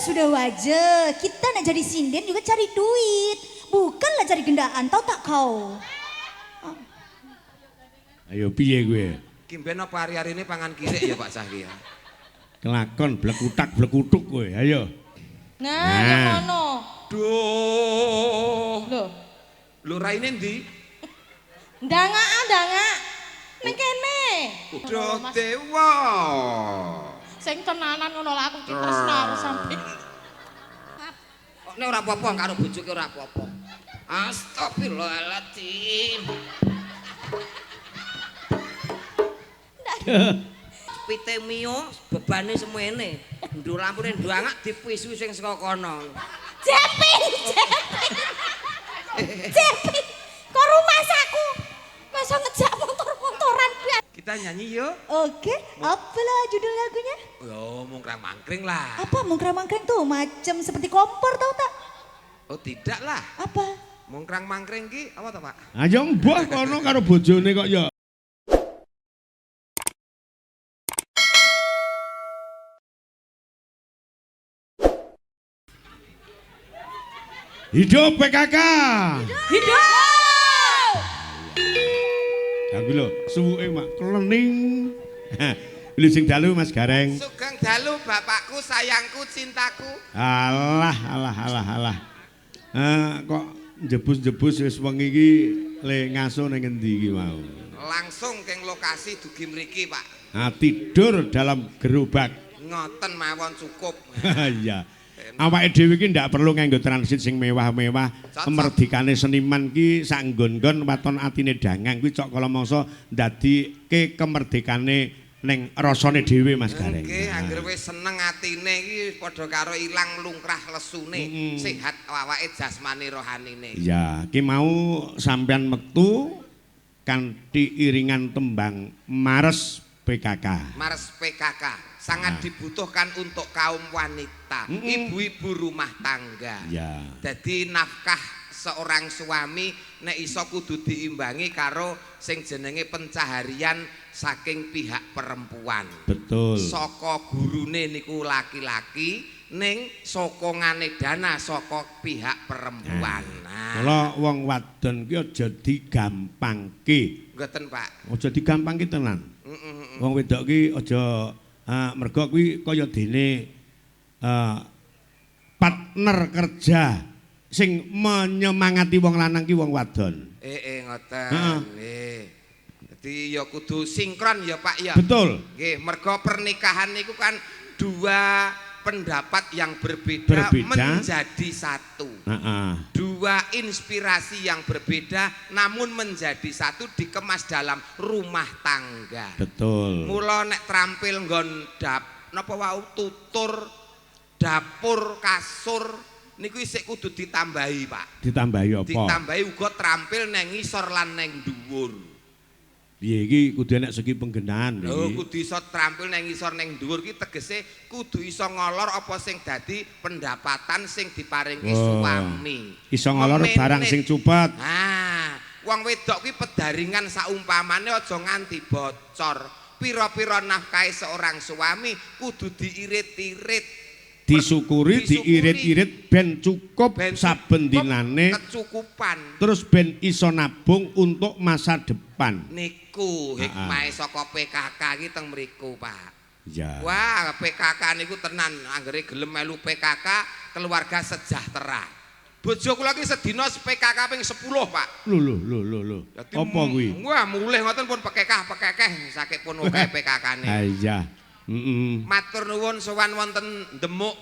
sudah wajib. Kita nak jadi sinden juga cari duit. Bukanlah cari gendaan, tahu tak kau? Ayo piye kowe? Ki mben apa hari-harine pangan kirik ya Pak Cahya. Kelakon blekutak blekutuk kowe. Ayo. Nah, ya ngono. Duh. Lho, Lho raine ndi? ndangak ndangak. Ning kene. Duh dewa. Sing tenanan ngono lah aku ki tresno aku sampe. Nek ora apa-apa karo bojoke ora apa-apa. Astagfirullahaladzim. Pite mio bebane semene. Ndur lampune ndangak dipisu sing saka kono. Jepin, Jepin. Jepin, kok rumah saku? Masa ngejak motor-motoran pian. Kita nyanyi yuk. Oke, apalah judul lagunya? Oh, mungkrang-mangkring lah. Apa mungkrang-mangkring tuh macam seperti kompor tahu tak? Oh, tidak lah. Apa? Mungkrang-mangkring ki apa to, Pak? Ayo mbah kono karo bojone kok ya. Hidup PKK. Hidup. Aku lho, suwuke mak klening. Lho sing dalu Mas Gareng. Sugeng dalu bapakku, sayangku, cintaku. Alah, alah, alah, alah. Kok jebus-jebus wis wengi iki le ngaso ning ngendi iki mau? Langsung keng lokasi dugi mriki, Pak. Nah, tidur dalam gerobak. Ngoten mawon cukup. Iya. Awake dhewe iki ndak perlu nganggo transit sing mewah-mewah. Merdikane seniman ki sak nggon-nggon waton atine dangang kuwi cok kala mangsa ndadike kemerdekane ning rasane dhewe Mas Gareng. Nggih, anggere wis seneng atine iki padha karo ilang lungkrah lesune, sehat awake jasmani rohanine. Iya, ki mau sampean metu kanthi iringan tembang Mars PKK. Mars PKK sangat dibutuhkan untuk kaum wanita, ibu-ibu rumah tangga. Ya. Jadi nafkah seorang suami nek iso kudu diimbangi karo sing jenenge pencaharian saking pihak perempuan. Betul. Saka gurune niku laki-laki, ning sokongane dana saka pihak perempuan. Nah, Mula wong wadon ki aja digampangke. Mboten, Pak. Aja digampangke tenan. Wong wedok ki aja mergo kuwi kaya dene partner kerja sing menyemangati wong lanang ki wong wadon. Ngoten. Nggih. Dadi ya kudu sinkron ya, Pak ya. Betul. Nggih, mergo pernikahan niku kan dua pendapat yang berbeda menjadi satu. Dua inspirasi yang berbeda namun menjadi satu dikemas dalam rumah tangga. Betul. Mula nek trampil nggon dap napa wau tutur dapur kasur niku isih kudu ditambahi, Pak. Ditambahi apa? Ditambahi uga trampil neng ngisor lan neng dhuwur. Piye iki kudu enek segi penggenahan iki. Lho kudu iso trampil neng ngisor neng dhuwur ki tegese kudu iso ngolor apa sing dadi pendapatan sing diparingke suami. Iso ngolor barang sing cupet. Nah, wong wedok kuwi pedaringan saumpamane aja nganti bocor. Pira-pira nafkahe seorang suami kudu diirit-irit. Disyukuri, diirit-irit ben cukup ben saben dinane kecukupan. Terus ben iso nabung untuk masa depan. Niku hikmahe saka PKK iki teng mriku, Pak. Ya. Wah, PKK niku tenan anggere gelem melu PKK, keluarga sejahtera. Bojo kula iki sedina PKK ping 10, Pak. Lho lho lho lho lho. Apa kuwi? Wah, mulih ngoten pun pekekah-pekekeh sakit pun akeh PKK-ne. Ha iya. Matur nuwun sowan wonten Demuk.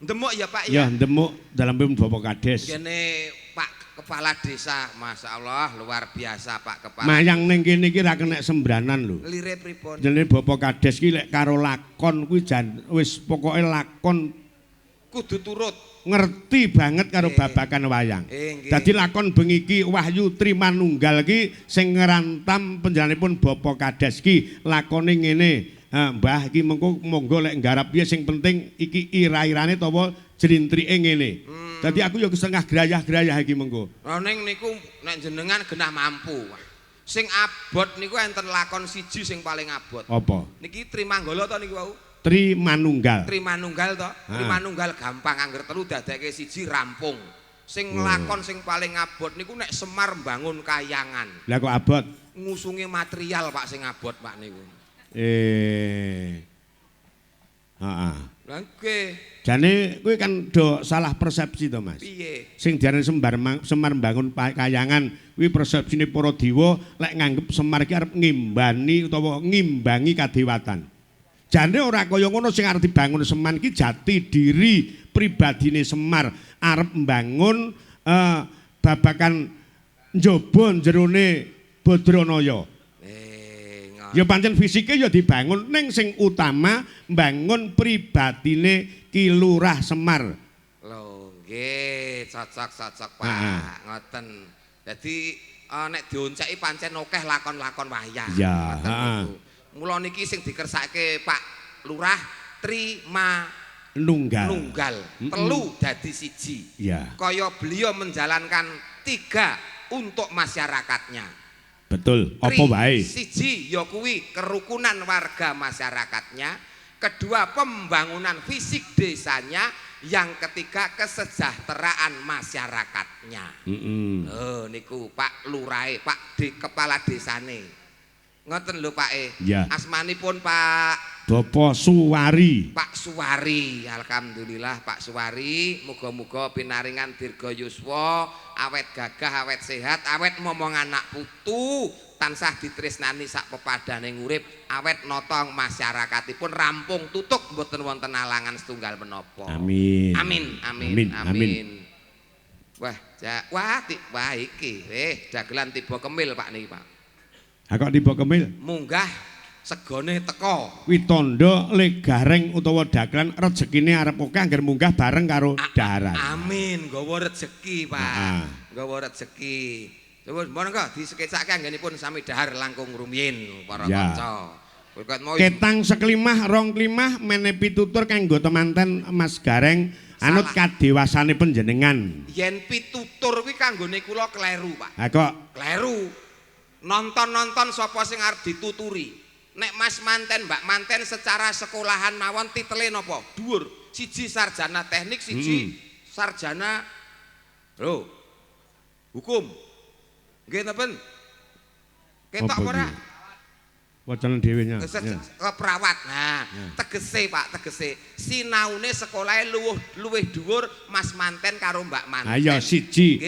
Demuk ya, Pak ya? Ya, Demuk dalam pun Bapak Kades. Kene Pak Kepala Desa, Masya Allah luar biasa Pak Kepala. Mayang ning kene iki ra kenek sembranan lho. Lire pripun? Jenenge Bapak Kades ki lek karo lakon kuwi jan wis pokoke lakon kudu turut. Ngerti banget karo babakan wayang. Dadi lakon bengi iki Wahyu Trimanunggal ki sing ngrantam panjenenganipun Bapak Kades ki lakone ngene. Mbah iki mengko monggo lek nggarap piye sing penting iki ira-irane utawa jlintrike ngene. Dadi aku ya setengah grayah-grayah iki mengko. Lah ning niku nek jenengan genah mampu. Sing abot niku enten lakon siji sing paling abot. Apa? Niki Trimanggala to niku wau? Trimanunggal. Trimanunggal to? Trimanunggal gampang angger telu dadeke siji rampung. Sing lakon sing paling abot niku nek Semar mbangun kayangan. Lah kok abot? Ngusungi material Pak sing abot Pak niku. Heeh. Lah nggih. Jane kuwi kan do salah persepsi to Mas. Piye? Sing diarani Semar mbangun kayangan kuwi persepsine para dewa lek nganggep Semar iki arep ngimbani utawa ngimbangi kadewatan. Jane ora kaya ngono, sing arep dibangun Semar iki jati diri pribadine Semar, arep mbangun babakan njaba jerone Badranaya. Ya pancen fisike ya dibangun, ning sing utama mbangun pribadine Ki Lurah Semar. Lho nggih, cocok-cocok Pak. Ngoten. Dadi nek dionceki pancen akeh lakon-lakon wayang. Ya, heeh. Mula niki sing dikersake Pak Lurah Trimanunggal. Nunggal. Telu dadi siji. Ya. Kaya beliau menjalankan 3 untuk masyarakatnya. Betul, apa wae? Siji ya kuwi kerukunan warga masyarakatnya, kedua pembangunan fisik desanya, yang ketiga kesejahteraan masyarakatnya. Oh niku Pak Lurahe, Pak di kepala desane. Ngoten lho Pak e. Ya. Asmanipun Pak Bapak Suwari. Pak Suwari, alhamdulillah Pak Suwari, muga-muga pinaringan dirga yuswa, awet gagah, awet sehat, awet momong anak putu, tansah ditresnani sak pepadane urip, awet notong masyarakatipun rampung tutuk mboten wonten alangan setunggal menapa. Amin. Amin, amin, amin. Amin. Wah, wah, wah iki, dagelan tiba kemil Pak niki Pak. Ha kok tiba kemil? Munggah segone teko. Kuwi tandha le gareng utawa dagelan rejekine arep akeh angger munggah bareng karo daharan. Amin, nggawa rejeki, Pak. Nggawa rejeki. Terus monggo disekecake anggenipun sami dahar langkung rumiyin para kanca. Ketang seklimah rong klimah mene pitutur kanggo temanten Mas Gareng anut kadewasane panjenengan. Yen pitutur kuwi kanggone kula kleru, Pak. Ha kok kleru. Nonton-nonton sapa sing arep dituturi. Nek Mas manten, Mbak manten secara sekolahan mawon titele napa? Dhuwur. Siji sarjana teknik, siji sarjana lho hukum. Nggih ta, Ben? Ketok apa ora? Wacana dhewe nya. Perawat. Nah, tegese Pak, tegese sinaune sekolahe luwih dhuwur Mas manten karo Mbak manten. Ayo siji.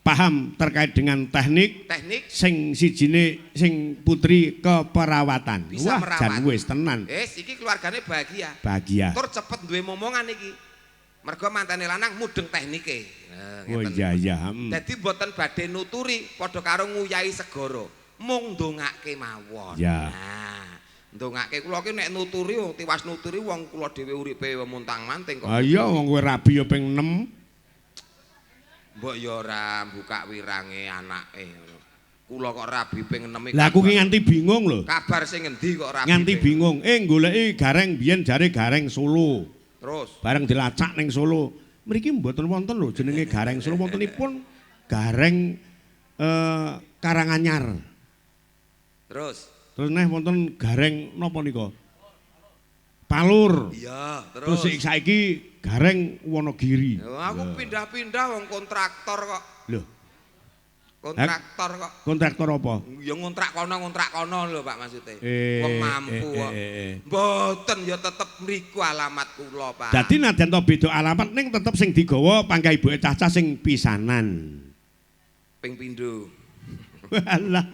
Paham terkait dengan teknik, sing sijine sing putri keperawatan. Bisa wah, merawat. Jan wis tenan. Wis iki keluargane bahagia. Bahagia. Tur cepet duwe momongan iki. Mergo mantene lanang mudeng teknike. Nah, oh iya iya. Dadi mboten badhe nuturi padha karo nguyahi segara. Mung ndongake mawon. Ya. Nah, ndongake kula ki nek nuturi tiwas nuturi wong kula dhewe uripe montang-manting kok. Ha iya wong kowe rabi ya ping 6. Mbok ya ora buka wirange anake ngono. Kula kok rabi ping 6. Lah aku ki nganti bingung lho. Kabar sing ngendi kok rabi? Nganti bingung. Goleki Gareng biyen jare Gareng Solo. Terus bareng dilacak ning Solo. Mriki mboten wonten lho jenenge Gareng Solo, wontenipun Gareng Karanganyar. Terus neh wonten Gareng napa nika? Palur. Iya, terus. Terus saiki Gareng Wonogiri. Ya, aku pindah-pindah wong kontraktor kok. Lho. Kontraktor kok. Kontraktor apa? Ya ngontrak kono lho Pak maksude. Wong mampu kok. Mboten ya tetep mriku alamat kula, Pak. Dadi nadyan to beda alamat ning tetep sing digawa panggah ibuke cah-cah sing pisanan. Ping pindho. Walah.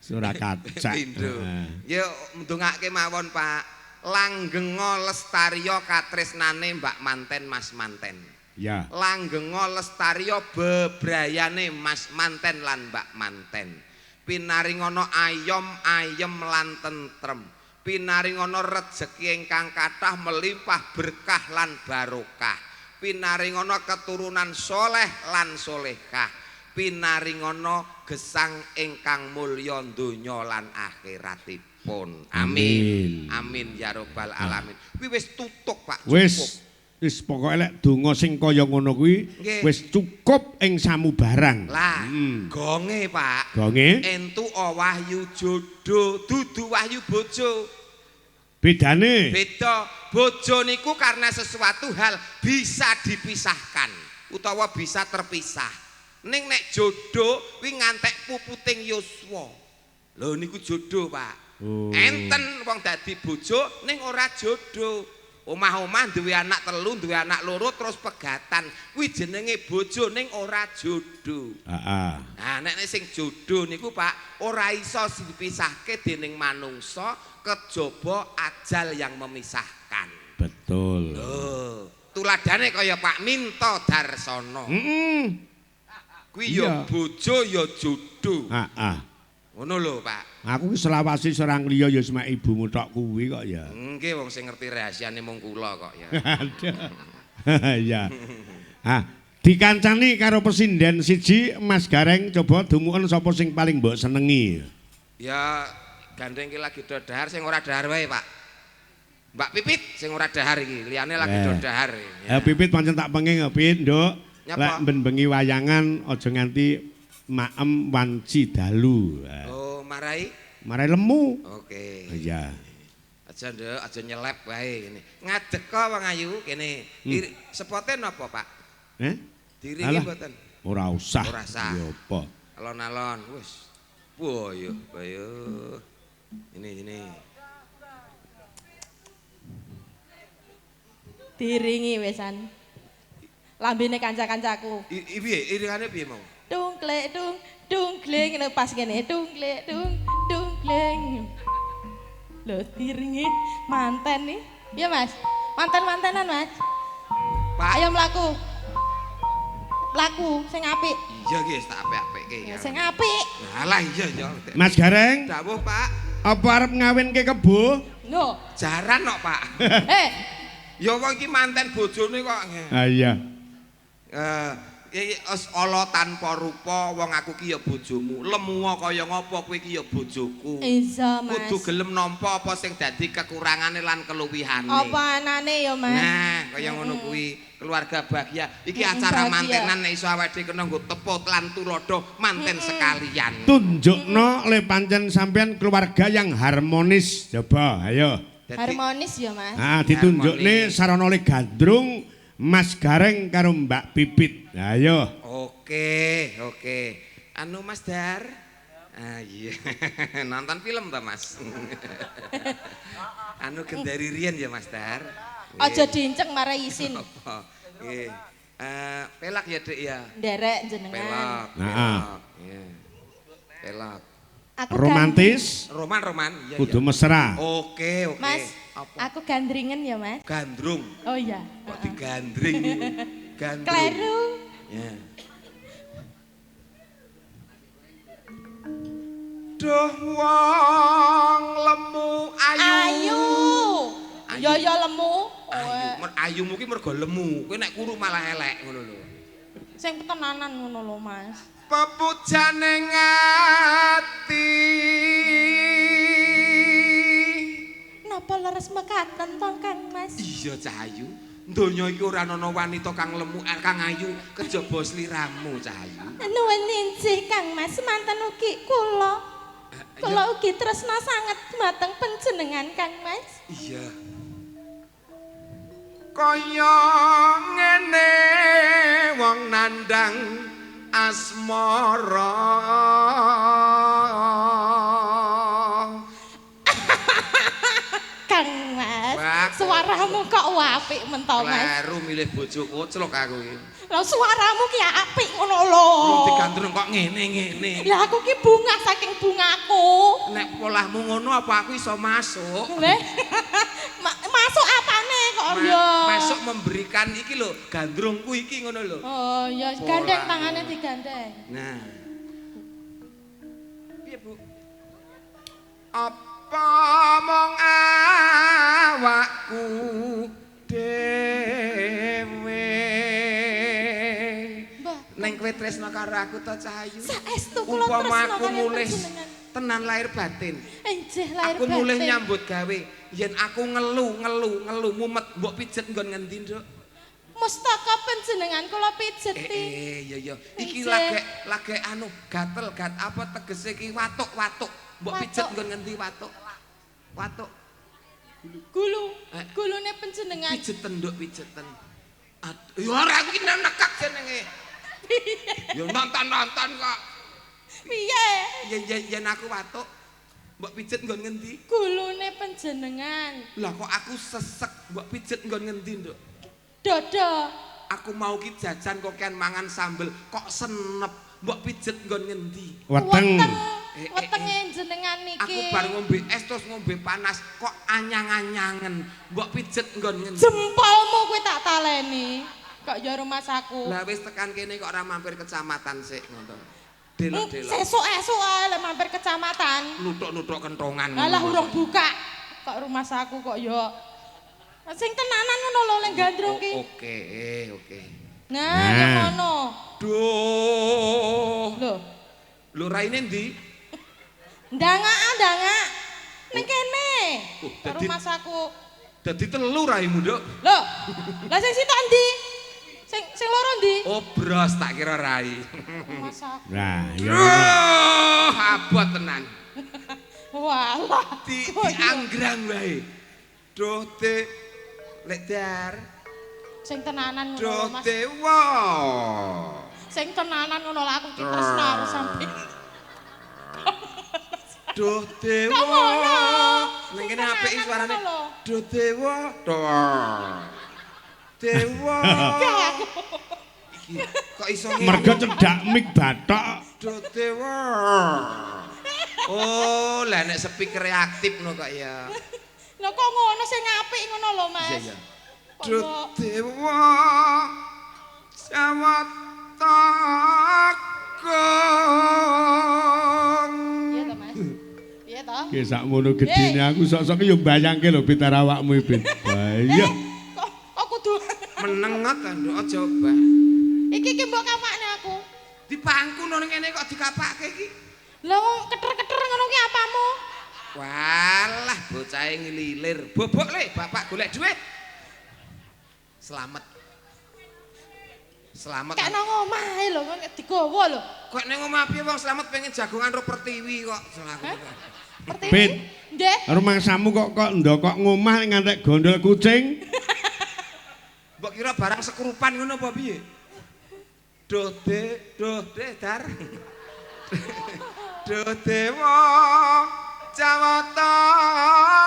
Surah kaca. Pindho. Ya ndongake mawon, Pak. Langgenga lestariya katresnane Mbak Manten Mas Manten. Ya. Langgenga lestariya bebrayane Mas Manten lan Mbak Manten. Pinaringana ayom ayem lan tentrem. Pinaringana rejeki ingkang kathah melimpah berkah lan barokah. Pinaringana keturunan soleh lan solehah. Pinaringana gesang ingkang mulya donya lan akhiratipun. Amin. Amin ya robbal alamin. Kuwi wis tutuk Pak, cukup. Wis pokoke lek donga sing kaya ngono kuwi wis cukup ing samubarang. Lah, gonge Pak. Gonge entuk wahyu jodoh, dudu wahyu bojo. Bedane? Beda. Bojo niku karena sesuatu hal bisa dipisahkan utawa bisa terpisah. Ning nek jodoh kuwi ngantek puputing yuswa. Lho niku jodoh, Pak. Oh. Enten wong dadi bojo ning ora jodoh. Omah-omah duwe anak telu, duwe anak loro terus pegatan. Kuwi jenenge bojo ning ora jodoh. Heeh. Nah, nek sing jodoh niku Pak, ora iso dipisahke dening manungsa kejaba ajal yang memisahkan. Betul. Lho, tuladane kaya Pak Minto Darsono. Heeh. Kuwi ya bojo ya jodoh. Heeh. Ngono lho, Pak. Aku ki selawase serang liya ya semak ibumu tok kuwi kok ya. Nggih, wong sing ngerti rahasiane mung kula kok ya. Iya. Ah, dikancani karo pesinden siji Mas Gareng coba dumuken sapa sing paling mbok senengi. Ya gandeng ki lagi do dahar sing ora dahar wae, Pak. Mbak Pipit sing ora dahar iki, liyane lagi do dahar. Ya. Pipit pancen tak penging Pit, Nduk. Lek ben bengi wayangan aja nganti maem wanci dalu. Oh, marai? Marai lemu. Oke. Iya. Aja nduk, aja nyelep wae kene. Ngadeg kok wong ayu kene. Sepote napa, Pak? Eh? Diringi mboten? Ora usah. Ora usah. Ya apa? Alon-alon wis. Boyo, boyo. Ini ini. Diringi wisan. Lambene kanca-kancaku. Piye iringane piye mau? Dungklek dung dungkleng ngene pas ngene dungklek dung dungkleng. Lho diringi manten nih. Iya Mas. Manten-mantenan Mas. Pak. Ayo mlaku. Mlaku sing apik. Iya ki wis tak apik-apikke ya. Sing apik. Alah iya ya. Mas Gareng. Dawuh Pak. Apa arep ngawinke kebo? Lho, jaran kok Pak. Eh. Ya wong iki manten bojone kok. Ah iya. Iki ala tanpa rupa wong aku ki ya bojomu. Lemu kaya ngapa kowe iki ya bojoku. Iya, Mas. Kudu gelem nampa apa sing dadi kekurangane lan keluwihane. Apa anane ya, Mas? Nah, kaya ngono kuwi, keluarga bahagia. Iki acara mantenan nek iso awake dhewe kena nggo tepuk lan tuladha manten sekalian. Tunjukno le pancen sampean keluarga yang harmonis. Coba, ayo. Harmonis ya, Mas. Ah, ditunjukne sarana le gandrung Mas Gareng karo Mbak Pipit. Ayo. Oke, oke. Anu Mas Dar. Ah iya. Nonton film ta, Mas? Anu gendari riyen ya, Mas Dar. Aja diinceng marai isin. Apa? Nggih. Pelak ya, Dik ya. Nderek jenengan. Pelak. Heeh. Iya. Pelak. Aku romantis. Roman-roman. Iya, kudu mesra. Oke, oke. Mas, apa? Aku gandringan ya, Mas. Gandrung. Oh iya. Kok digandring? Gandrung. Kleru. Ya. Duh wong lemu ayu. Ayu. Ya ya lemu. Ayu. Ayumu ki mergo lemu. Kowe nek kuru malah elek ngono lho. Sing tenanan ngono lho, Mas. Pepujane ati. Napa leres mekaten to, Kang Mas? Iya, Cahayu. Donya iki ora ana wanita kang lemu, kang ayu kejaba sliramu, Cahayu. Nuwun injih, Kang Mas, manten ugi kula. Kula ugi tresna sanget dumateng panjenengan, Kang Mas. Iya. Kaya ngene wong nandang asmara. Kang Mas, suaramu kok apik men to, Mas. Kleru milih bojo koclok aku iki. Lah suaramu ki apik ngono lho. Lho digandrung kok ngene-ngene. Lah aku ki bunga saking bungaku. Nek polahmu ngono apa aku iso masuk? Leh. Masuk apane kok ya? Masuk memberikan iki lho, gandrungku iki ngono lho. Oh ya, gandeng tangane digandeng. Nah. Piye, Bu? Apa mong awakku dhewe? Neng kowe tresna karo aku to, Cahayu? Saestu kula tresna karo panjenengan. Tenan lahir batin. Injih lahir aku batin. Aku mulih nyambut gawe. Yen aku ngelu mumet mbok pijet nggon ngendi, Nduk? Mustaka panjenengan kula pijeti. Iya iya. Iki lagi anu gatel gat apa tegese iki watuk-watuk. Mbok pijet nggon ngendi watuk? Watuk. Gulu. Gulune panjenengan. Pijeten, Nduk, pijeten. Aduh, ya ora aku iki nekak jenenge. Ya nonton-nonton kok. Piye? Yen aku watuk, mbok pijet nggon ngendi? Gulune panjenengan. Lah kok aku sesek, mbok pijet nggon ngendi, Nduk? Dodo. Aku mau ki jajan kokean mangan sambel, kok senep, mbok pijet nggon ngendi? Weteng. Wetenge jenengan niki. Aku bar ngombe es terus ngombe panas, kok anyang-anyangen, mbok pijet nggon ngendi? Jempolmu kuwi tak taleni. Kok ya rumasaku. Lah wis tekan kene kok ora mampir kecamatan sik ngono. Delok-delok. Sesuk-esuk ae lek mampir kecamatan. Nuthuk-nuthuk kentongan. Alah urung buka. Kok rumasaku kok ya. Sing tenanan ngono lho lek gandrung ki. Oke, oke. Nah, ya ngono. Duh. Lho. Lho raine ndi? Ndangak, ndangak. Ning kene. Oh, rumasaku. Dadi telu raimu, Nduk. Lho. Lah sing sitok ndi? Sing loro ndi? Oh, bros tak kira rai. Rumasaku. Nah, ya. Duh, abot tenan. Walah. Di anggrang wae. Duh te lek dar. Sing tenanan ngono Duh Mas. dewa. Sing tenanan ngono lho aku ki tresno aku sampe. Duh dewa. Ning kene apike suarane. Duh dewa. Duh. Dewa. Iki kok iso ngene? Mergo cedhak mik bathok. Duh dewa. Oh, lah nek speaker aktif no kok ya. Lho kok ngono sing apik ngono lho, Mas. Iya, iya. Duh dewa. Jawata agung. Iya to, Mas? Iya to? Ki sakmono gedene aku sok-sok yo mbayangke lho Bit awakmu Bit. Wah iya. Kok kudu menengot ta, Nduk, aja obah. Iki ki mbok kapakne aku. Dipangku nang kene kok dikapake iki. Lah wong keter-keter ngono ki apamu? Walah, bocahe ngelilir. Bobok le, bapak golek duit. Selamat. Selamat. Kek nang omahe lho, kok digawa lho. Kok nang omah piye wong Slamet pengen jagongan ro Pertiwi kok. Pertiwi? Pit. Nggih. Rumangsamu kok ndokok ngomah ngantek gondol kucing. Mbok kira barang sekrupan ngono apa piye? Duh de, duh de dar. Duh dewa Jawata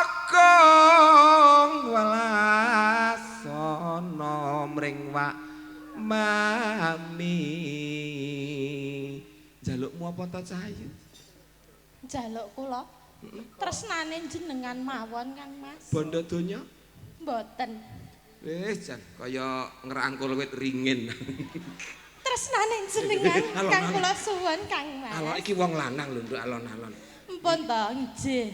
agung welasana mring wak mami. Njalukmu apa ta Cahayu? Njaluk kula tresnane jenengan mawon Kang Mas. Bondo donya? Mboten. Wis jan kaya ngrangkul wit ringin. Tresnane jenengan kang kula suwun Kang Mas. Alon iki wong lanang lho, Nduk, alon-alon. Mpun to, nggih.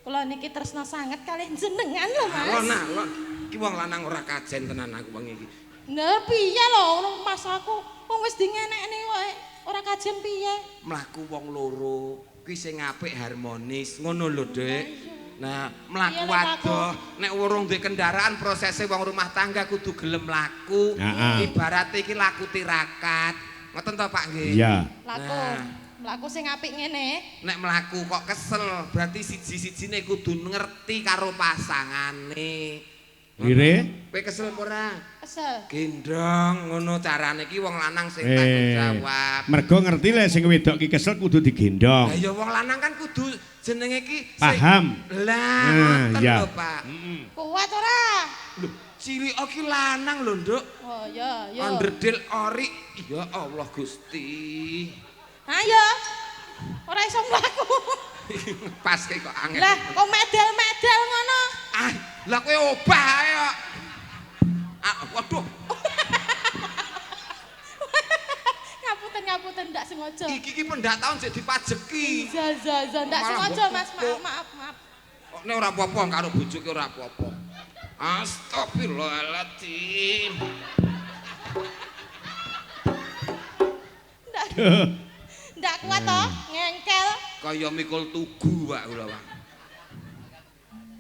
Kula niki tresna sanget kalih jenengan lho, Mas. Alon-alon. Iki wong lanang ora kajen tenan aku wengi iki. Lah piye lho ngono Mas aku wong wis dingenekne kok ora kajen piye? Mlaku wong loro kuwi sing apik harmonis ngono lho, Dik. Nah, mlaku adoh nek urung duwe kendaraan prosese wong rumah tangga kudu gelem mlaku. Ibarate iki laku tirakat. Ngoten to, Pak nggih? Iya. Mlaku. Mlaku sing apik ngene. Nek mlaku kok kesel, berarti siji-sijine kudu ngerti karo pasangane. Lire? Kowe kesel apa ora? Kesel. Gendong ngono carane iki wong lanang sing tanggung jawab. Mergo ngerti le sing wedok ki kesel kudu digendong. Lah ya wong lanang kan kudu jenenge ki paham. Lah ngoten lho, Pak. Kuat ora? Lho, cilik ki lanang lho, Nduk. Oh iya, iya. Onderdil ori. Ya Allah Gusti. Ayo. Ora iso mlaku. Pas kok angel. Lah kok medel-medel ngono? Ah, lah kowe obah ae kok. Ah, waduh. Ngapunten ndak sengaja. Iki ki pendak taun sik dipajeki. Iya, iya, iya, ndak sengaja Mas, maaf, maaf, maaf. Kok nek ora apa-apa karo bojoke ora apa-apa. Astagfirullahaladzim. Ndak kuat toh, ngengkel. Kaya mikul tugu Pak kula, Pak.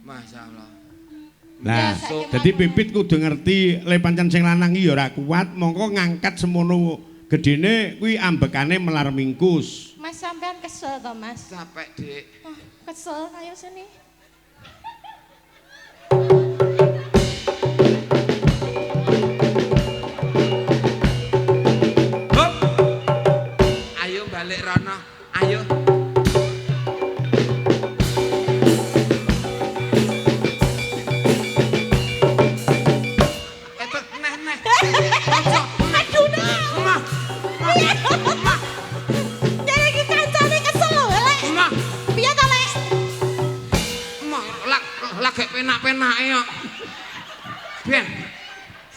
Masyaallah. Nah, dadi Pipit kudu ngerti le pancen sing lanang iki ya ora kuat, mongko ngangkat semono gedene kuwi ambekane melar mingkus. Mas sampean kesel to, Mas? Capek, Dik. Oh, kesel ayo sini.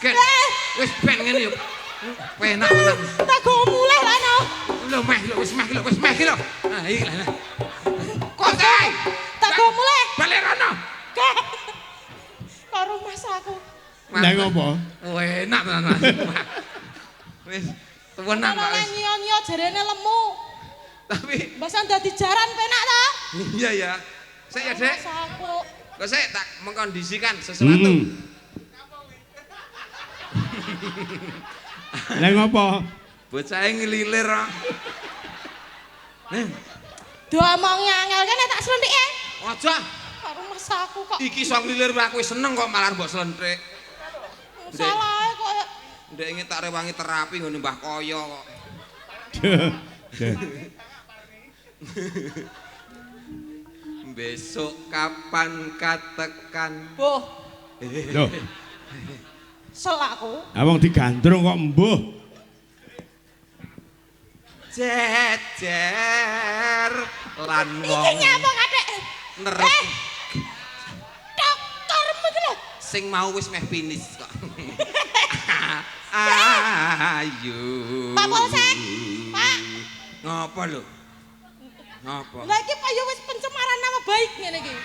Gen. Wis ben ngene yo. Penak tenan. Tak go mulih lah no. Lho meh lho wis meh lho wis meh lho. Nah iki lah. Kok kae? Tak go mulih. Balik rono. Kok rumah aku. Lah ngopo? Enak tenan Mas. Wis tenan Pak. Ora nyiyo-nyiyo jarene lemu. Tapi mbasan dadi jaran penak ta? Iya ya. Sik ya, Dek. Kok sik tak mengkondisikan sesuatu. Lah ngopo? Bocahe ngelilir kok. Diomongi angel kene tak slentike. Aja. Kok rumah aku kok. Iki iso ngelilir aku wis seneng kok malah mbok slentik. Salahe kok. Ndek ingin tak rewangi terapi nggone Mbah Kaya kok. Besok kapan katekan? Boh. Loh. Sel aku. Ah wong digandrung kok embuh. Jejer lan wong. Iki nyapa kathek? Nerep. Doktermu iki lho. Sing mau wis meh finish kok. Ayo. Pak Polsek. Pak. Ngopo lho? Ngopo? Lah iki Pak ya wis pencemaran nama baik ngene iki.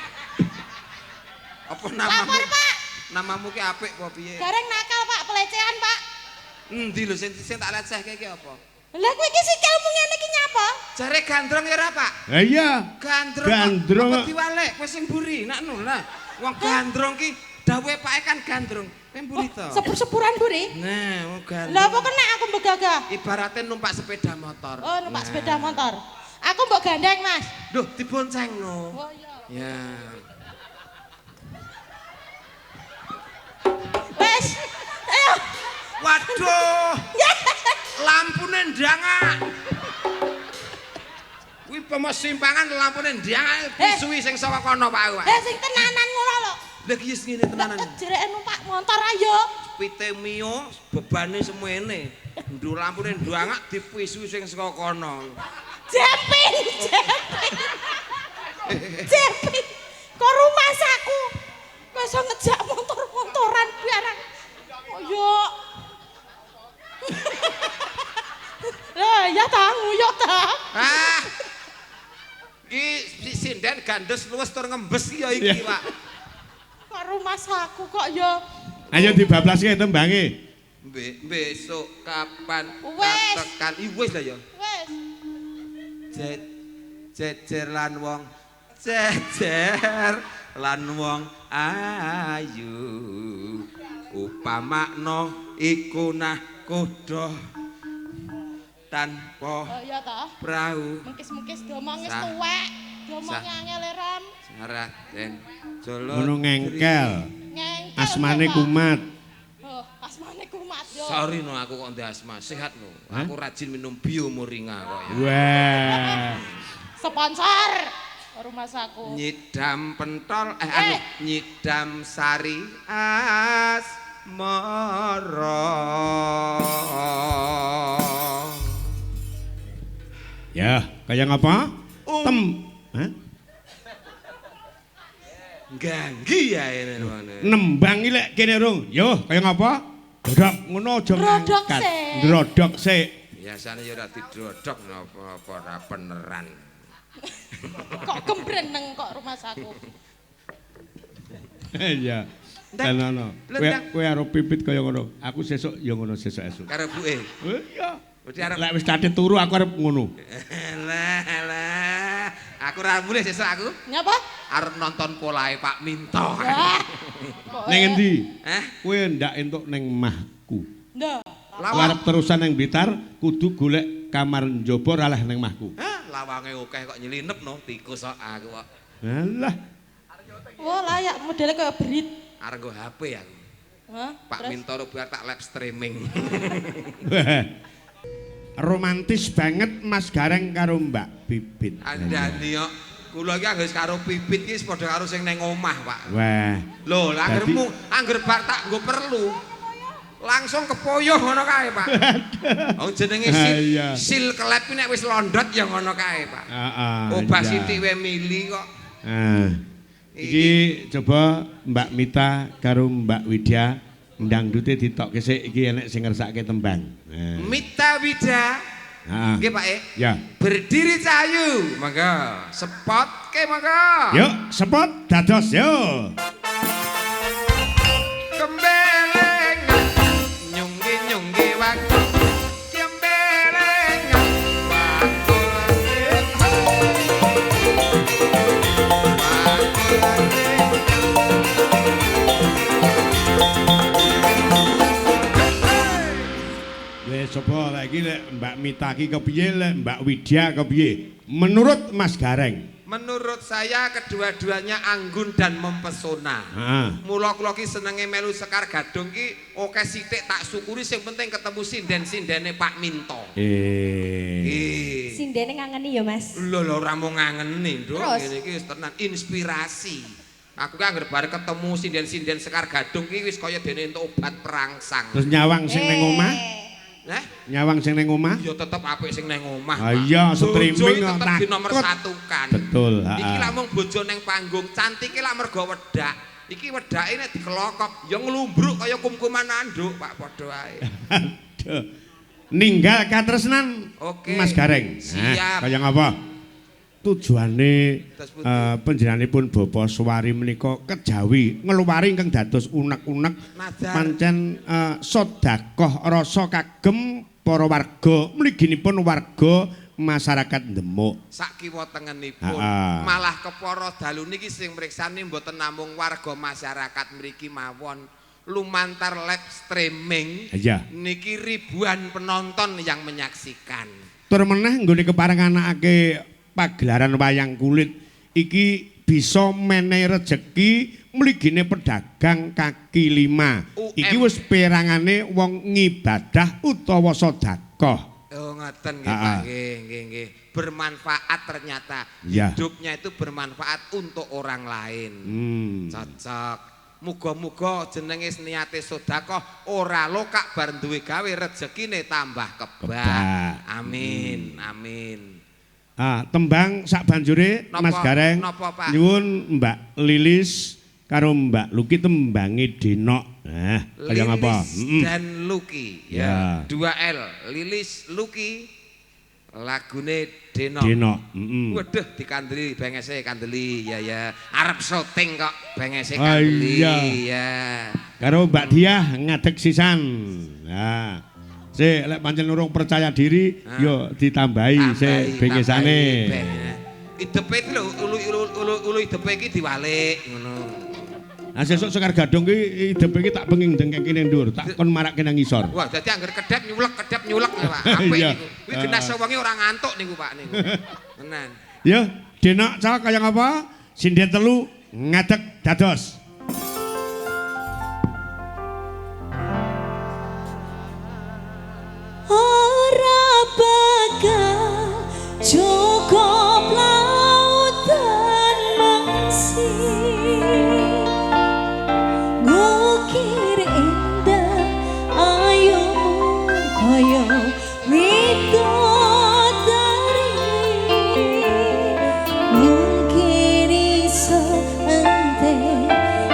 Apa namamu? Lapor, Pak. Namamu ki apik apa piye? Gareng nakal, Pak, pelecehan, Pak. Endi lho sing tak lecehke iki apa? Lah kowe iki sikilmu ngene iki nyapa? Jare gandrung ya ora, Pak? Lah iya. Gandrung. Gandrung. Apa diwalek kowe sing mburi nak nu lah. Wong gandrung ki dawuhe pake kan gandrung. Kowe mburi to. Sepur-sepuran mburi? Nah, wong gandrung. Lah apa kena aku mbegagah? Ibarate numpak sepeda motor. Oh, numpak sepeda motor. Aku mbok gandeng, Mas. Duh, diboncengno. Oh iya. Ya. Wes. Ayo. Waduh. Lampune ndangak. Kuwi pomo simpangan lampune ndangak disuwi sing saka kono Pak. Sing tenanan ngono lho. Lha iki wis ngene tenanan. Jereke numpak motor ayo. Pite Mio bebane semene. Ndu lampune ndangak dipisuwi sing saka kono. Jepin, jepin. Jepin. Kok rumah saku. Kok iso ngejak motor-motoran barang. Oh yo. Lah ya ta nguyok ta. Ah. Iki sinden gandes luwes tur ngembes ki ya iki, Pak. Kok rumah saku kok ya. Ayo dibablaske tembange. Besok kapan katekan. I wis lah ya. Wis. Jejer lan wong jejer lan wong ayu upamakna iku nahkoda tanpa prau mengkis-mengkis diomong wis tuwek diomong angel ram Raden Jolo ngono ngengkel asmane kumat. Oh, asmane kumat yo. Sorry no aku kok ndek asma, sehat no. Aku rajin minum bio moringa kok ya. Wah. Sponsor rumah saku. Nyidam pentol anu nyidam sari asmara. Ya, kaya ngapa? Tem, hah? Ganggi ya ini. Nembang iki lek kene rung. Yo, kaya ngapa? Drodok ngono aja ngangkat. Ndrodok sik. Biasane ya ora didrodok napa-apa ora beneran. Kok gembreneng kok rumah saku. Iya. Tenan. Kowe arep pipit kaya ngono. Aku sesuk ya ngono sesuk esuk. Karo buke. Iya. Lek wis kate turu aku arep ngono. Lah lah. Aku ora mulih sesuk aku. Nyapa? Arep nonton polahe Pak Minto. Ning endi? Hah? Kowe ndak entuk ning mahku. Ndak. Arep terusan ning Blitar kudu golek kamar njaba ora leh ning mahku. Hah, lawange akeh kok nyelinep no tikus kok aku kok. Alah. Wah, layak modele kaya berit. Arep nggo HP aku. Hah? Pak Minto bar tak live streaming. Romantis banget Mas Gareng karo Mbak Bibit. Andani kok. Kula iki anggere karo Bibit iki padha karo sing nang omah, Pak. Wah. Lho, lah anggermu angger bar tak nggo perlu. Langsung kepoyoh ngono kae, Pak. Oh jenenge sil kelep nek wis londot ya ngono kae, Pak. Heeh. Obah sithik wae mili kok. Heeh. Iki coba Mbak Mita karo Mbak Widya Dangdute ditokke sik iki enek sing ngersake tembang. Mita Wida. Heeh. Nggih Pak E. Ya. Berdiri Cahayu. Monggo. Spot ke monggo. Yuk, spot dados yo. Kembelengan nyunggi-nyunggi waktu. Kembelengan waktu. Wes sapa lagi lek Mbak Mita ki kepiye lek Mbak Widya kepiye? Menurut Mas Gareng. Menurut saya kedua-duanya anggun dan mempesona. Heeh. Mula kula ki senenge melu Sekar Gadung ki oke sithik tak syukuri sing penting ketemu sinden-sindene Pak Minto. Eh. Sindene ngangeni ya, Mas. Lho lho ora mung ngangeni, Nduk. Ngene iki wis tenan inspirasi. Aku ki anggere bar ketemu sinden-sinden Sekar Gadung ki wis kaya dene entuk obat perangsang. Terus nyawang sing ning omah? Heh? Nyawang sing ning omah? Ya tetep apik sing neng omah. Ah iya, streaming kok takut. Di nomor satukan. Betul, heeh. Iki lak mung bojo neng panggung, cantike lak mergo wedak. Iki wedake nek dikelokop ya nglumbruk kaya kumkuman anduk, Pak, padha ae. Aduh. Ninggal katresnan. Oke. Mas Gareng. Siap. Kaya ngapa? Tujuane panjenenganipun Bapak Suwari menika kejawi ngeluwari ingkang dados unek-unek pancen sedekah rasa kagem para warga mliginipun warga masyarakat Demuk. Sak kiwa tengenipun malah kepara dalu niki sing mriksani mboten namung warga masyarakat mriki mawon, lumantar live streaming niki ribuan penonton yang menyaksikan. Tur meneh nggone keparenganake pagelaran wayang kulit iki bisa menehi rejeki mligine pedagang kaki lima. Iki wis perangane wong ngibadah utawa sedekah. Oh ngoten nggih Pak, nggih nggih nggih. Bermanfaat ternyata. Hidupnya itu bermanfaat untuk orang lain. Cocok. Muga-muga jenenge niate sedekah ora lokak bar duwe gawe rejekine tambah kebak. Amin. Amin. Ah, tembang sak banjure Mas Gareng. Napa, Pak? Nyuwun Mbak Lilis karo Mbak Luki tembange Denok. Nah, kaya ngapa? Lilis dan Luki ya. 2 L, Lilis Luki lagune Denok. Denok, Waduh dikandeli bengese kandeli ya ya. Arep syuting kok bengese kandeli ya. Karo Mbak Diah ngadeg sisan. Nah. Sik lek pancen urung percaya diri yo ditambahi sik bengesane. Idepe iki lho ulu idepe iki diwalik ngono. Nah sesuk Sekar Gadung ki idepe iki tak penging dengkek kene ndur, tak kon marake nang ngisor. Wah, dadi angger kedep nyulek ya Pak. Apik niku. Kuwi genah sewengi ora ngantuk niku Pak niku. Tenan. Yo, Denok cah kaya ngapa? Sinden telu ngadeg dados. Ora bakal cukup lautan mangsi ngukir indah ayumu kaya widodari mungkin iso ente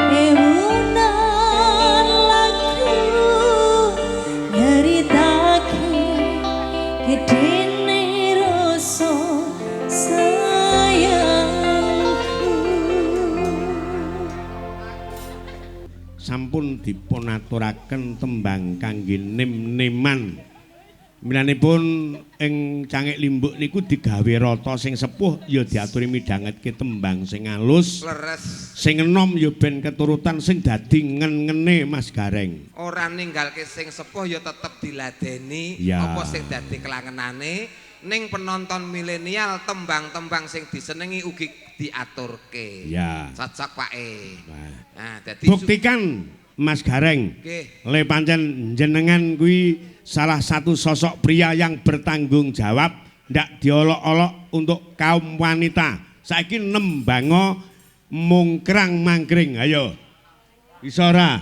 ewunan lagu nyeritake gedene rasa sayangku. Sampun dipunaturaken tembang kangge nem-neman. Milanipun ing Cangik Limbuk niku digawe rata sing sepuh ya diaturi midhangetke tembang sing alus. Leres. Sing enom ya ben keturutan sing dadi ngen-ngene Mas Gareng. Ora ninggalke sing sepuh ya tetep diladeni apa sing dadi kelangenane ning penonton milenial tembang-tembang sing disenengi ugi diaturke. Ya. Cocok Pak E. Nah, dadi buktikan Mas Gareng. Nggih. Le pancen jenengan kuwi salah satu sosok pria yang bertanggung jawab, ndak diolok-olok untuk kaum wanita. Saiki nembango mungkrang mangkring. Ayo. Iso ora?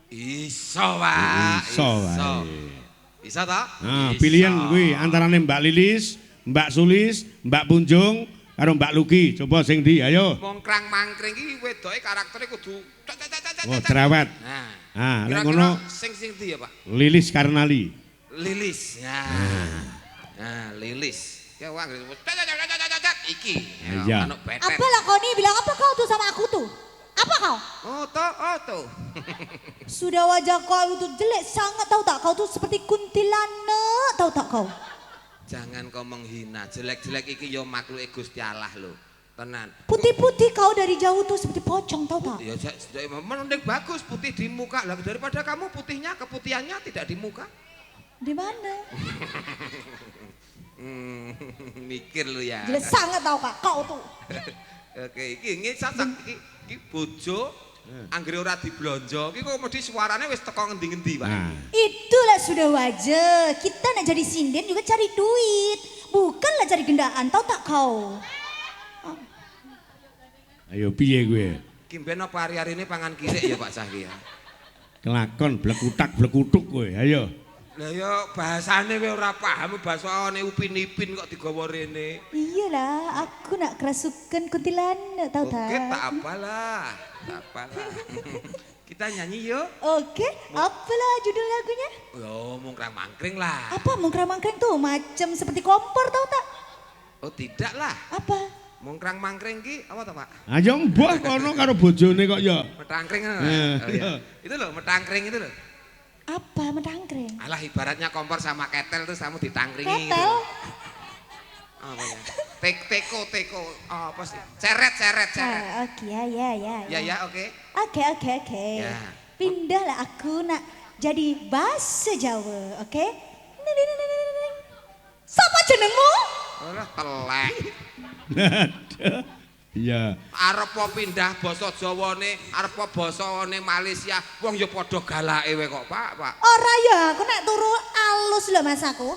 Iso, Pak. Iso wae. Iso ta? Nah, pilihan kuwi antarane Mbak Lilis, Mbak Sulis, Mbak Punjung karo Mbak Luki. Coba sing ndi? Ayo. Mungkrang mangkring iki wedoke karaktere kudu cak cak cak Oh, cerewet. Nah. Ah, lek ngono sing sing ndi ya, Pak? Lilis Karnali. Lilis. Nah. Nah, Lilis. Ya wah, iki. Iya. Apa lah kau nih bilang apa kau tuh sama aku tuh? Apa kau? Oh, toh, oh tuh. Sudah wajah kau itu jelek sangat, tahu tak? Kau tuh seperti kuntilanak, tahu tak kau? Jangan kau menghina, jelek-jelek iki yo makhluke Gusti Allah lho. Tenan. Putih-putih kau dari jauh tuh seperti pocong, tahu tak? Ya mending bagus putih di muka lah daripada kamu putihnya keputihannya tidak di muka. Di mana? Mikir lu ya. Jelek sangat tahu kak, kau tuh. Oke, iki ngecasak iki iki bojo anggere ora diblonjo iki kok mesti suarane wis teko ngendi-ngendi, Pak. Nah. Itulah sudah wajar. Kita nak jadi sinden juga cari duit, bukanlah cari gendaan, tahu tak kau? Ayo piye kowe? Ki mben apa hari-harine pangan kirik ya Pak Cahya. Kelakon blekutak blekutuk kowe, ayo. Lah ya bahasane kowe ora paham, bahasane Upin Ipin kok digawa rene. Iyalah, aku nak kerasukan kuntilanak, tahu tak? Oke, tak apalah. Tak apalah. Kita nyanyi yuk. Oke, apalah judul lagunya? Oh, mungkrang mangkring lah. Apa mungkrang mangkring tuh? Macam seperti kompor, tahu tak? Oh, tidak lah. Apa? Mungkrang mangkring ki apa toh, Pak? Ayo mbah kono karo bojone kok ya. Metangkring. Oh, iya. Itu loh, metangkring itu loh. Apa metangkring? Alah ibaratnya kompor sama ketel terus kamu ditangkringi ketel? Gitu. Apa ya? Teko teko apa sih? Ceret ceret ceret. Ah, oke ya ya ya. Ya ya oke. Oke oke oke. Ya. Pindahlah aku nak jadi bahasa Jawa, oke? Sapa jenengmu? Alah telek. Iya. Arep pindah basa Jawane, arep basane Malaysia, wong ya padha galake wae kok, Pak, Pak. Ora ya, aku nek turu alus lho Mas aku.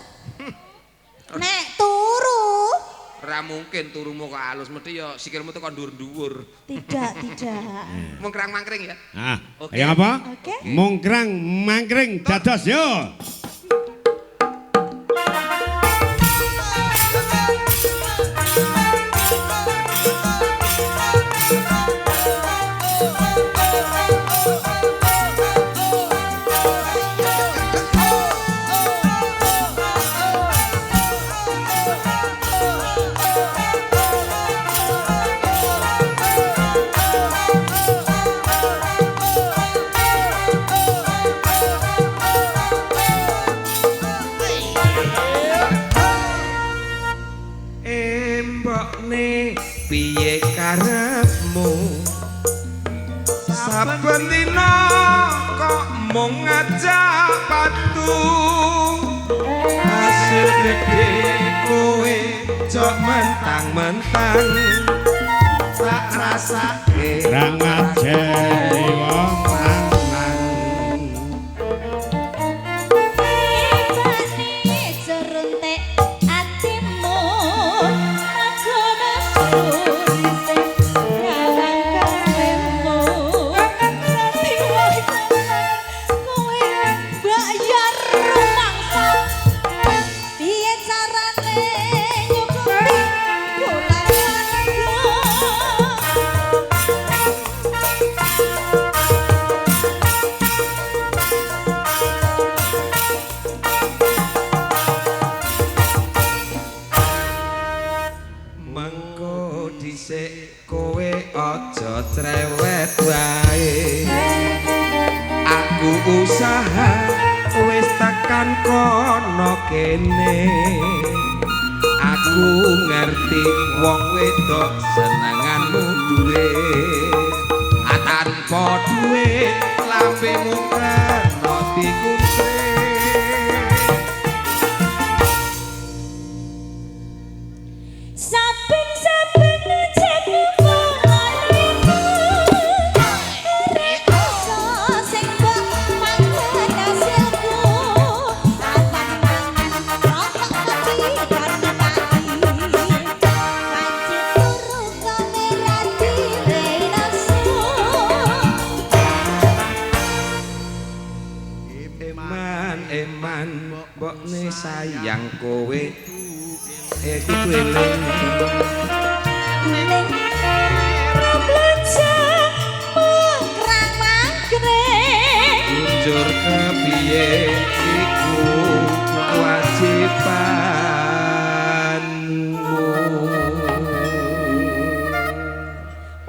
Nek turu ora mungkin turumu kok alus, mesti ya sikilmu tuh kok ndur-ndur. Tidak, tidak. Mungkrang-mangkring ya. Ah, oke. Yang apa? Oke. Mungkrang mangkring dados yo. Piye karepmu saben dina kok mung ngajak patu hasil gede kowe jok mentang-mentang tak rasake ra ngajeni wong lanang cerewet wae aku usaha wis tekan kono kene aku ngerti wong wedok senenganmu duwe tanpa duwe lambemu kena dikunci. Sayang kowe kudu eling ning blanja mangkrang mangkring. kepiye iku kewajibanmu.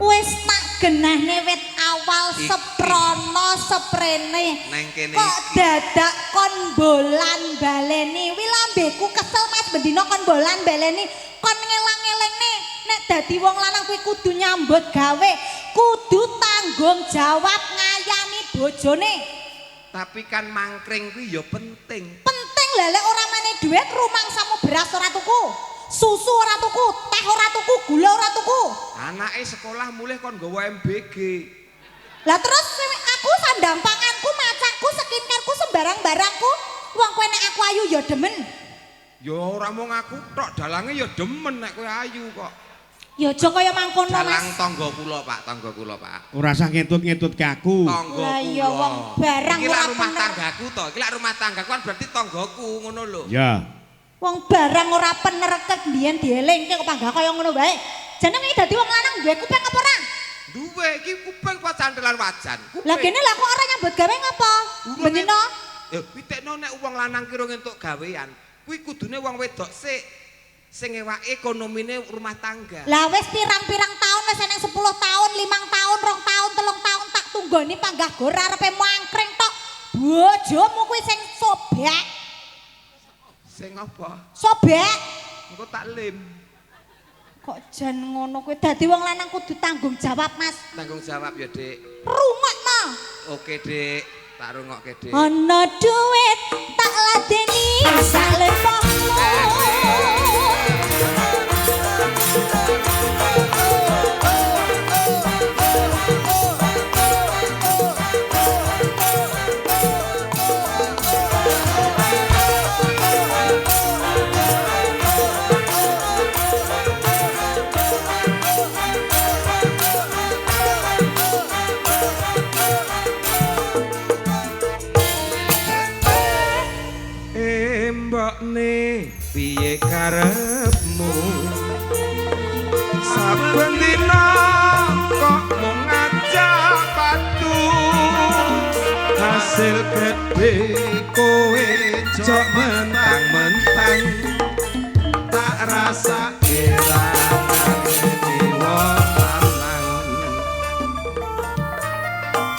Wis tak genahne wit awal seprono seprene. Kok dadak kon bolan baleni. Wi lambeku kesel Mas bendina kon bolan baleni. Kon ngelang-elengne nek dadi wong lanang kuwi kudu nyambut gawe, kudu tanggung jawab ngayani bojone. Tapi kan mangkring kuwi ya penting. Penting lha lek ora mene duit rumangsamu beras ora tuku, susu ora tuku, teh ora tuku, gula ora tuku. Anake sekolah mulih kon nggawa MBG. Lah terus aku sandang panganku, macaku, skincareku, sembarang barangku, wong kowe nek aku ayu ya demen. Ya ora mung aku tok, dalange ya demen nek kowe ayu kok. Ya aja kaya mangkono Mas. Dalang tangga kula, Pak, tangga kula, Pak. Ora usah ngetut-ngetut ke aku. Tangga Lah kula. ya wong barang iki lak ora rumah bener. tanggaku to. Iki lak rumah tanggaku kan berarti tanggaku ngono lho. Ya. Wong barang ora pener ket biyen dielingke kok panggah kaya ngono wae. Jenenge dadi wong lanang duwe kuping apa ora? Duwe iki kuping apa cantelan wajan? Kuping. Lah kene lah kok ora nyambut gawe ngapa? Bendina Ya pitekno nek wong lanang ki rung entuk gawean, kuwi kudune wong wedok sik sing ngewaki ekonomine rumah tangga. Lah wis pirang-pirang tahun wis eneng 10 tahun, 5 tahun, 2 tahun, 3 tahun tak tunggoni panggah gor arepe mangkring tok. Bojomu kuwi sing sobek. Sing apa? Sobek. Engko tak lem. Kok jan ngono kuwi dadi wong lanang kudu tanggung jawab, Mas. Tanggung jawab ya, Dik. Rungokno. Oke, Dik. Tak rungokke, Dik. Ana duit tak ladeni salepongmu. Mbokne piye karepmu? Saben dina kok mung ngajak padu. Hasil gedhe kowe jok mentang-mentang tak rasake rasane wong lanang.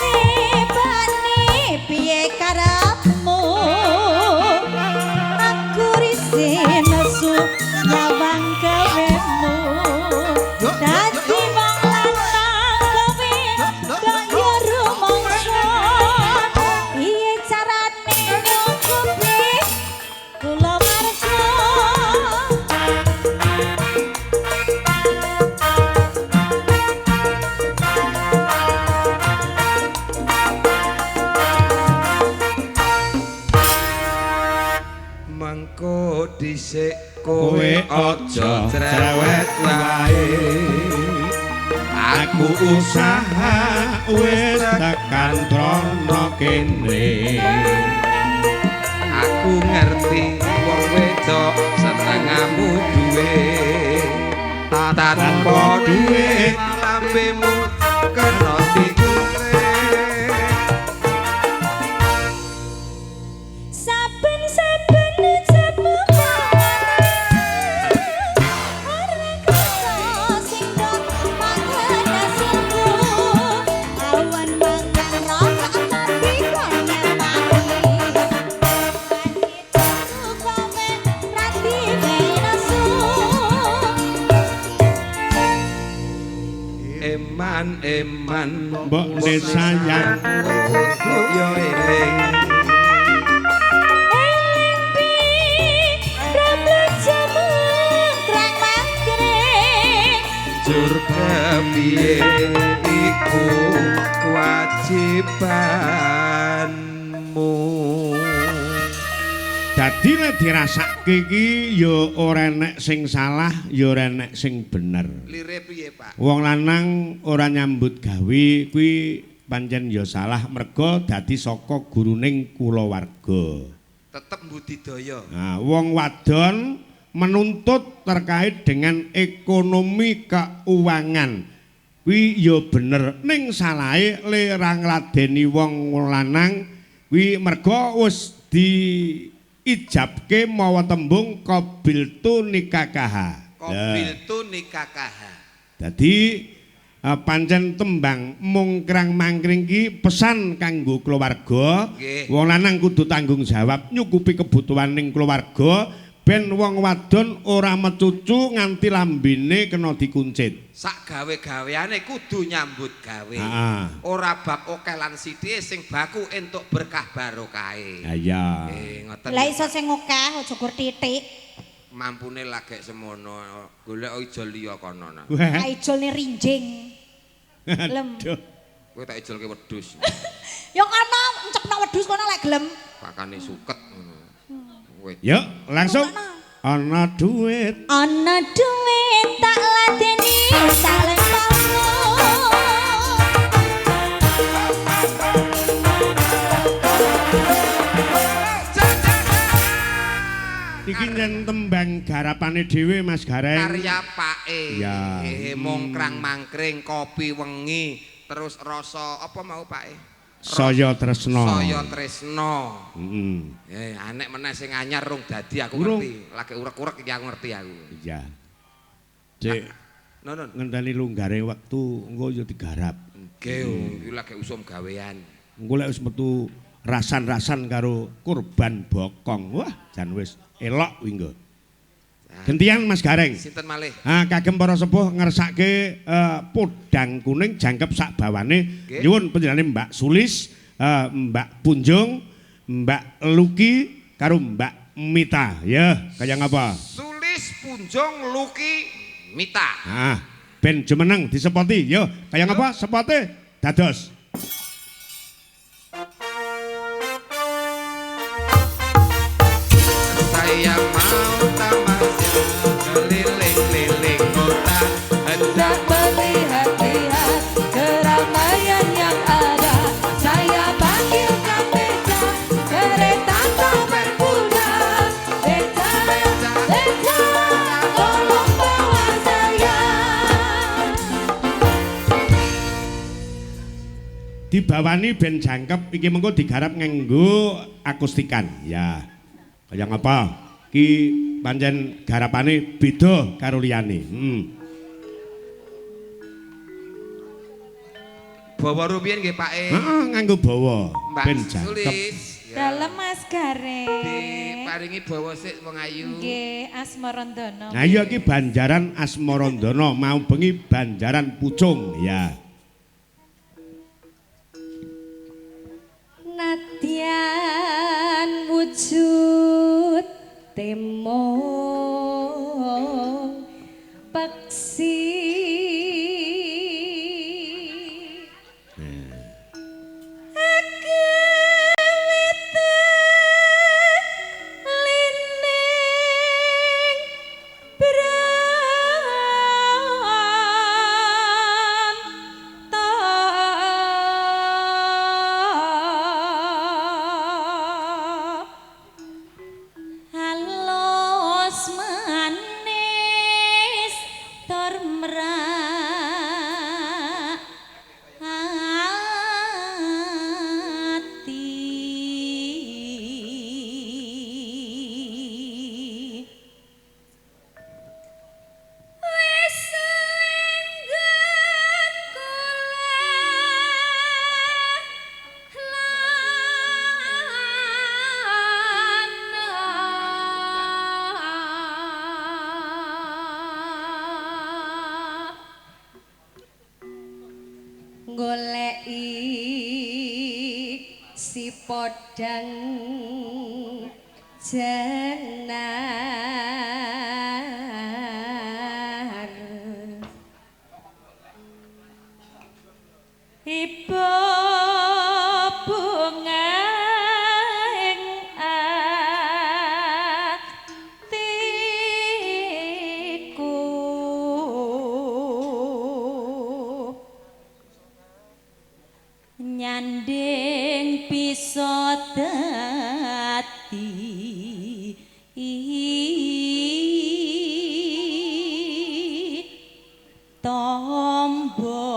Ebane piye karepmu? Aku risin nesu nyawang gawemu. Dadi wong lanang kowe kok yo rumangsa. Piye carane nyukupi kula warga? Mengko dhisik kowe aja cerewet wae. Aku usaha wis tekan trono kene. Aku ngerti wong wedok senengamu duwe. Tanpa duwe lambemu kena dikure. Saben-saben ucapmu ora kersa sing dok mangan hasilku. Awan mangan rokok tapi kok nyamani. Tuku kowe rati nesu. Eman eman Mbokne sayang kudu yo eling. Eling pi ramblek mangkrang mangkring. Jur kepiye iku kewajibanmu. Dadi nek dirasake iki ya ora enek sing salah, ya ora enek sing bener. Lire piye, Pak? Wong lanang ora nyambut gawe kuwi pancen ya salah merga dadi saka guruning kulawarga. Tetep budidaya. Nah, wong wadon menuntut terkait dengan ekonomi keuangan. Kuwi ya bener ning salahe le ra ngladeni wong lanang Kuwi merga wis diijabke mawa tembung qabiltu nikakaha. Qabiltu nikakaha. Dadi pancen tembang mungkrang mangkring ki pesan kanggo keluarga. Wong lanang kudu tanggung jawab nyukupi kebutuhan ning keluarga ben wong wadon ora mecucu nganti lambene kena dikuncit. Sak gawe-gaweane kudu nyambut gawe. Ora bab akeh lan sithike sing baku entuk berkah barokahe. Ha iya. Ngoten. Lah iso sing akeh aja gur titik. Mampune lagek semono, golek ijol liya kono nak. Tak ijolne rinjing. Lem. Kowe tak ijolke wedhus. Ya kono encepno wedhus kono lek gelem. Pakane suket ngono. Yuk, langsung ana duit. Ana duit tak ladeni tak lempano. Iki nyen tembang garapane dhewe Mas Gareng. Karya Pake. Ya. Mongkrang mangkring kopi wengi terus rasa apa mau Pake? Saya tresno. Saya tresno. Heeh. Anek meneh sing anyar rung dadi aku ngerti. Lagi urek-urek iki aku ngerti aku. Iya. Cek. Nonon. Ngenteni lunggare wektu engko ya digarap. Nggih, iki lagi usum gawean. Engko lek wis metu rasan-rasan karo kurban bokong. Wah, jan wis elok kuwi nggo. Gentian Mas Gareng. Sinten malih? Ha, kagem para sepuh ngersake podang kuning jangkep sak bawane. Nyuwun panjenengane Mbak Sulis, Mbak Punjung, Mbak Luki karo Mbak Mita. Ya, kaya ngapa? Sulis, Punjung, Luki, Mita. Ah, ben jumeneng disepoti. Yo, kaya ngapa? Sepote dados. Saya mau tamasya keliling-liling kota, hendak melihat-lihat keramaian yang ada. Saya panggilkan beca, kereta tak berkuda. Beca, beca, tolong bawa saya. Dibawani ben jangkep iki mengko digarap nganggo akustikan. Ya. Kaya ngapa? Ki pancen garapane beda karo liyane. Bawa rupiah nggih Pake. Heeh, nganggo bawa ben jangkep. Dalem Mas Gareng. Diparingi bawa sik wong ayu. Nggih, Asmarandana. Nah iya iki Banjaran Asmarandana, mau bengi Banjaran Pucung ya. Nadyan wujud temong peksi goleki si podang jenar ibu bunga ing atiku nyanding bisa dadi tombo.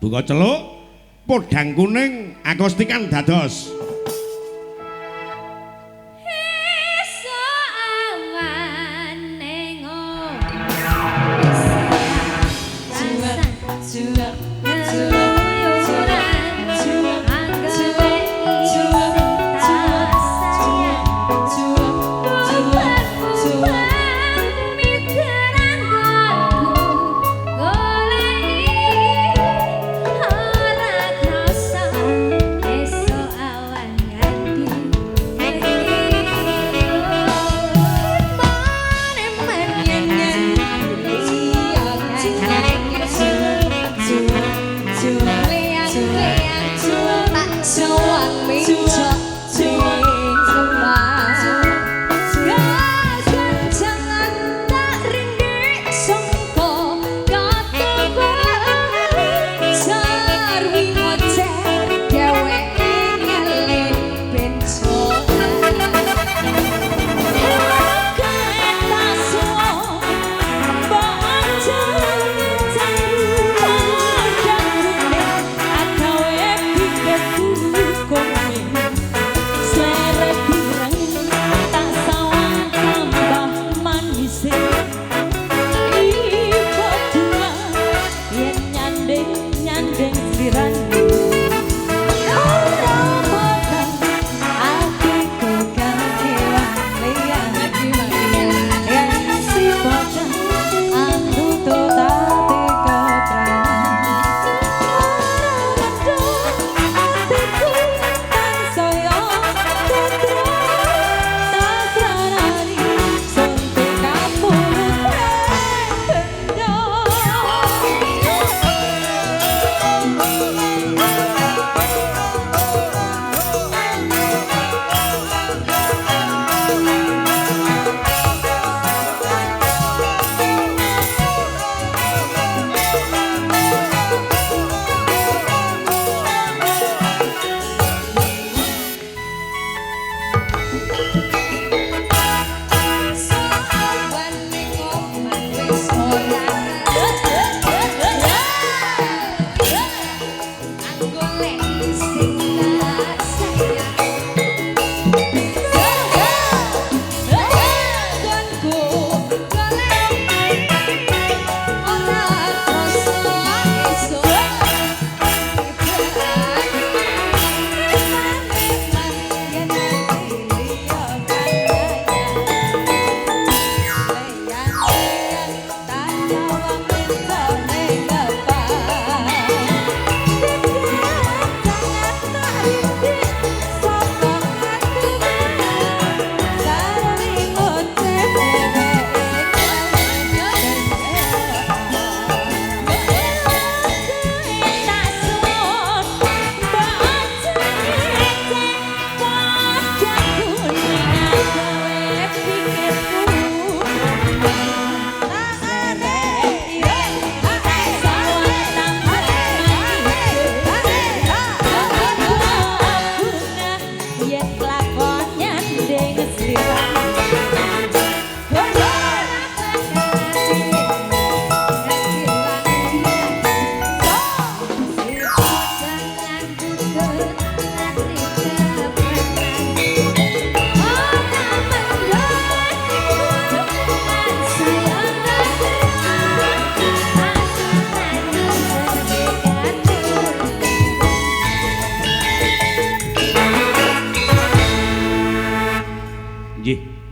Buka celuk podang kuning akustikan dados.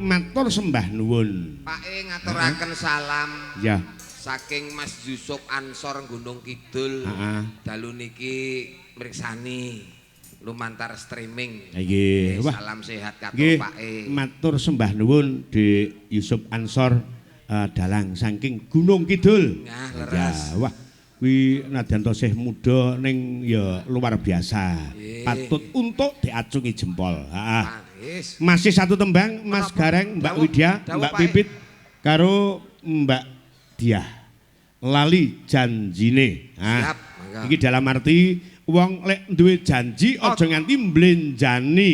Matur sembah nuwun. Pake ngaturaken salam. Ya. Saking Mas Yusuf Ansor Gunung Kidul. Dalu niki mriksani lumantar streaming. Nggih. Salam sehat katur Pake. Matur sembah nuwun Dik Yusuf Ansor dalang saking Gunung Kidul. Nah, leres. Ya, wah, kuwi nadyan tasih muda ning ya luar biasa. Patut untuk diacungi jempol. Heeh. Masih satu tembang Mas Gareng, Mbak Widya, Mbak Pipit karo Mbak Diah. Lali janjine. Nah, iki dalam arti wong lek duwe janji aja nganti mblenjani.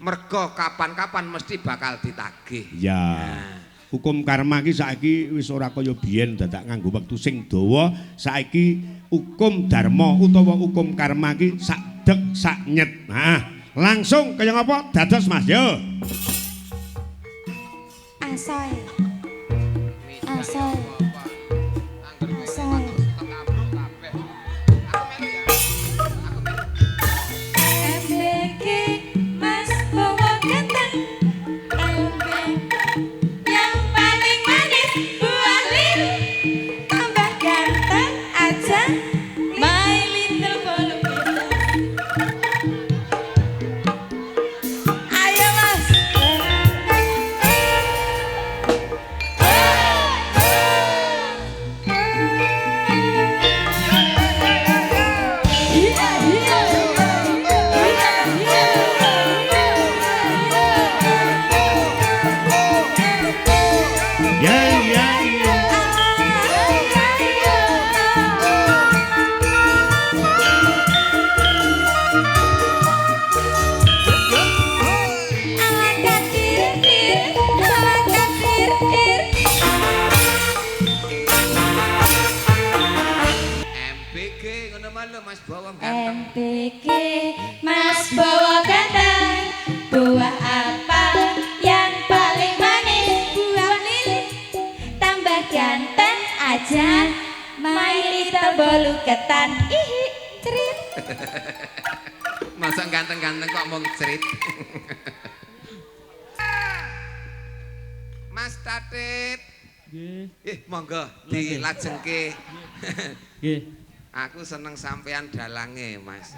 Mergo kapan-kapan mesti bakal ditagih. Ya. Nah. Hukum karma ki saiki wis ora kaya biyen dadak nganggo wektu sing dawa, saiki hukum dharma utawa hukum karma ki sak dek sak nyet. Nah, langsung kaya ngapa dados Mas yo. Asoy. Asoy. Asoy. MBG Mas Bowo ganteng. MBG yang paling manis buah lil. Tambah ganteng aja My Little Bolu. Ayo Mas. Iya, iya. Iya, iya. Ya ya ya. MBG ngono mah lho Mas Bowo ganteng. MBG Mas Bowo ganteng. Buah apa yang paling manis? Buah lili. Tambah ganteng aja My Little Bolu ketan. Ihi, cerit. Masa ganteng-ganteng kok mong cerit. Mas Tatit. Nggih. Monggo dilajengke. Nggih. Aku seneng sampean dalange, Mas.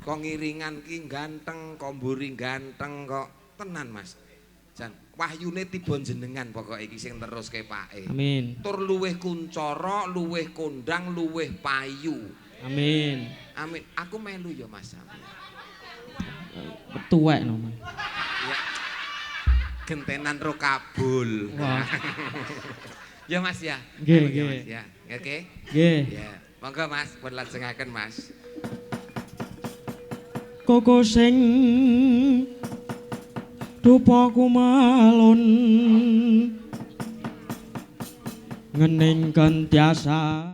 Kok ngiringan ki ganteng, kok mburi ganteng kok. Tenan, Mas. Jan wahyune tiba jenengan pokoke iki sing teruske pake. Amin. Tur luwih kuncara, luwih kondang, luwih payu. Amin. Amin. Aku melu ya, Mas. Tuwek no, Mas. Ya. Gentenan ro kabul. Wah. Ya Mas ya. Nggih, Ya, nggih. Mas ya. Oke. Nggih. Ya. Monggo Mas, pun lajengaken Mas. Koko sing dupa kumalun ngening kentiasa.